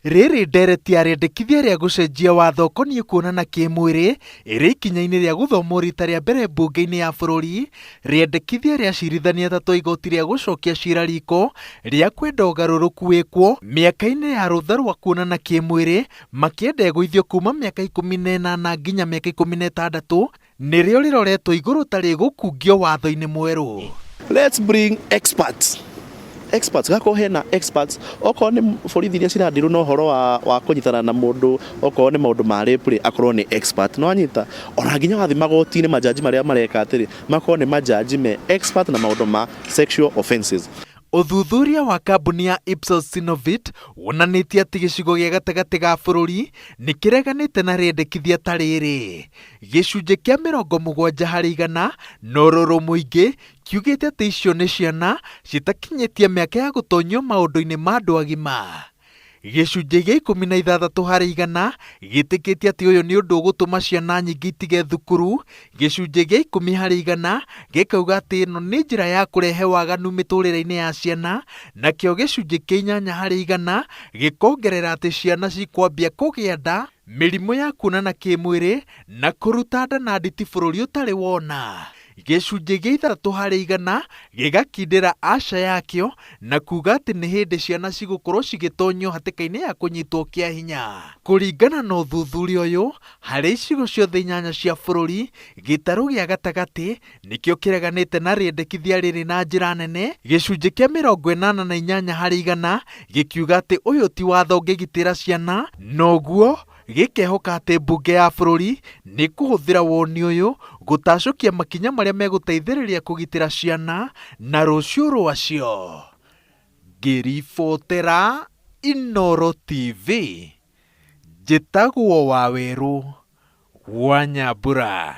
Rĩrĩ ndereti ya rĩendekithia rĩa gũcenjia watho ũkoniĩ kuonana kĩmwĩrĩ ĩrĩ ikinya-inĩ rĩa gũthomwo rita rĩa mbere mbunge-inĩ ya bũrũri, rĩendekithia rĩa acirithania atatũ a igoti rĩa gũcokia cira riko rĩa kwenda ũgarũrũku wĩkwo mĩaka-inĩ ya rũtha rwa kuonana kĩmwĩrĩ makĩenda ĩgũithio kuma mĩaka 18 nginya mĩaka 16 nĩrĩo rĩroretwo igũrũ ta rĩgũkungio watho-inĩ mwerũ. Let's bring experts. Experts, gakorwo hena experts, okorwo nĩ borithi iria ciradirwo na ũhoro wa, wa kũnyitana na mũndũ, okorwo nĩ maũndũ ma rape rĩ, akorwo nĩ expert. Nĩ wanyita? Ona nginya wathiĩ magoti-inĩ majaji marĩa mareka atĩrĩ, makorwo nĩ majaji me expert na maũndũ ma sexual offences. Ũthuthuria wa kambuni ya Ipsos Synovate wonanĩtie atĩ gĩcigo gĩa gatagatĩ ga bũrũri nĩ kĩreganĩte na rĩendekithia ta rĩrĩ. Gĩcunjĩ kĩa 70% na ũrũrũ mũingĩ kiugĩte atĩ icio nĩ ciana citakinyĩtie mĩaka ya gũtonyio maũndũ-inĩ ma andũ agima. Gĩcunjĩ gĩa 16% gĩtĩkĩtie atĩ ũyũ nĩ ũndũ ũgũtũma ciana nyingĩ itige thukuru, gĩcunjĩ gĩa 10% gĩkauga atĩ ĩno nĩ njĩra ya kũrehe waganu mĩtũrĩre-inĩ ya ciana, nakĩo gĩcunjĩ kĩa 8% gĩkongerera atĩ ciana cikwambia kũgĩa nda Mĩrimũ ya kuonana kĩmwĩrĩ na kũruta nda na nditi bũrũri ũtarĩ wona. Gĩcunjĩ gĩa 6% gĩgakindĩra aca yakĩo na kuuga atĩ nĩ hĩndĩ ciana cigũkorwo cigĩtonyio hatĩka-inĩ ya kũnyitwo kĩa hinya. Kũringana na ũthuthuria ũyũ, harĩ icigo ciothe inyanya cia bũrũri, gĩtarũ gĩa gatagatĩ nĩkĩo kĩreganĩte na rĩendekithia rĩrĩ na njĩra nene, gĩcunjĩ kĩa 88% gĩkiuga atĩ ũyũ ti watho ũngĩgitĩra ciana, na ũguo gĩkehoka atĩ mbunge ya bũrũri nĩ ĩkũhũthĩra woni ũyũ gũtacũkia makinya marĩa megũteithĩrĩria kũgitĩra ciana na rũciũ rwacio. Ngĩribotera Inooro TV, njĩtagwo Wawerũ wa Nyambura.